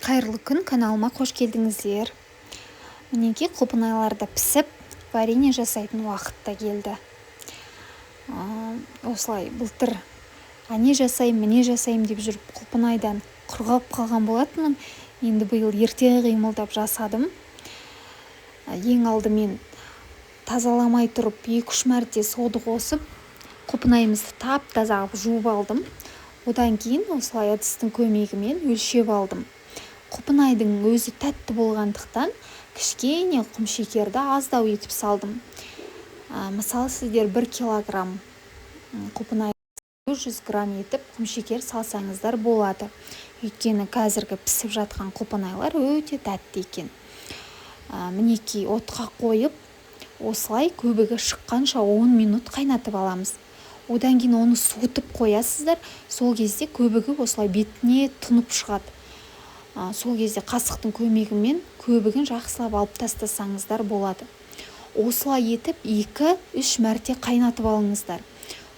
Қайырлы күн, каналыма қош келдіңіздер! Мінекей, құлпынайлар да пісіп, варенье жасайтын уақыт та келді. Осылай былтыр әне жасаймын, міне жасаймын деп жүріп, құлпынайдан құрғап қалған болатынмын. Енді биыл ерте қимылдап жасадым. Ең алдымен тазаламай тұрып, 2-3 мәрте соды қосып, құлпынайымызды тап-таза қылып жуып алдым. Одан кейін осылай ыдыстың көмегімен өлшеп алдым. Құлпынайдың өзі тәтті болғандықтан, кішкене құмшекерді аздау етіп салдым. Мысалы, сіздер 1 килограмм құлпынай 100 грамм етіп құмшекер салсаңыздар болады, өйткені қазіргі пісіп жатқан құлпынайлар өте тәтті екен. Мінекей, отқа қойып, осылай көбігі шыққанша 10 минут қайнатып аламыз. Одан кейін оны суытып қоясыздар. Сол кезде көбігі осылай бетіне тұнып шығады. Сол кезде қасықтың көмегімен көбігін жақсылап алып тастасаңыздар болады. Осылай етіп 2-3 мәрте қайнатып алыңыздар.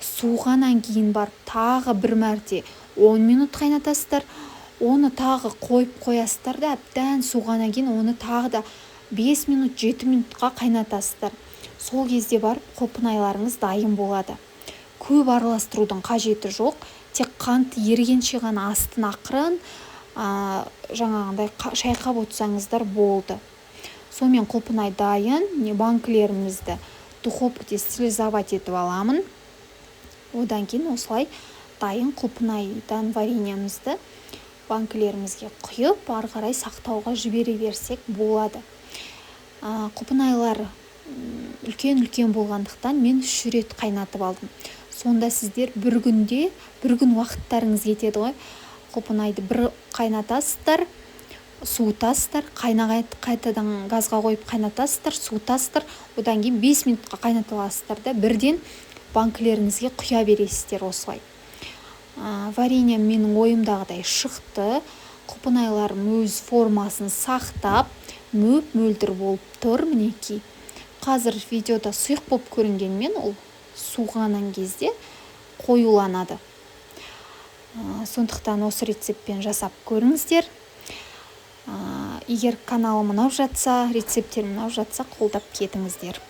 Суығаннан кейін барып, тағы бір мәрте 10 минут қайнатасыздар. Оны тағы қойып қоясыздар да, әбден суығаннан кейін оны тағы да 5 минут, 7 минутқа қайнатасыздар. Сол кезде барып құлпынайларыңыз дайын болады. Көп араластырудың қажеті жоқ, тек қант ерігенше ғана астын ақырын жаңағындай шайқап отырсаңыздар болды. Сонымен, құлпынай дайын. Міне, банкілерімізді духовкада стерилизовать етіп аламын. Одан кейін осылай дайын құлпынайдан вареньемізді банкілерімізге құйып, ары қарай сақтауға жібере берсек болады. Құлпынайлар үлкен үлкен болғандықтан, мен үш рет қайнатып алдым. Сонда сіздер бір күнде, бір күн уақыттарыңыз кетеді ғой. Құлпынайды бір қайнатасыздар, суытасыздар, қайтадан газға қойып қайнатасыздар, суытасыздар. Одан кейін 5 минутқа қайнатып аласыздар да, бірден банкілеріңізге құя бересіздер. Осылай варенье менің ойымдағыдай шықты. Құлпынайларым өз формасын сақтап, мөп мөлдір болып тұр. Мінекей, қазір видеода сұйық болып көрінгенмен, ол суығаннан кезде қоюланады. Сондықтан осы рецептпен жасап көріңіздер. Егер каналым ұнап жатса, рецепттерім ұнап жатса, қолдап кетіңіздер.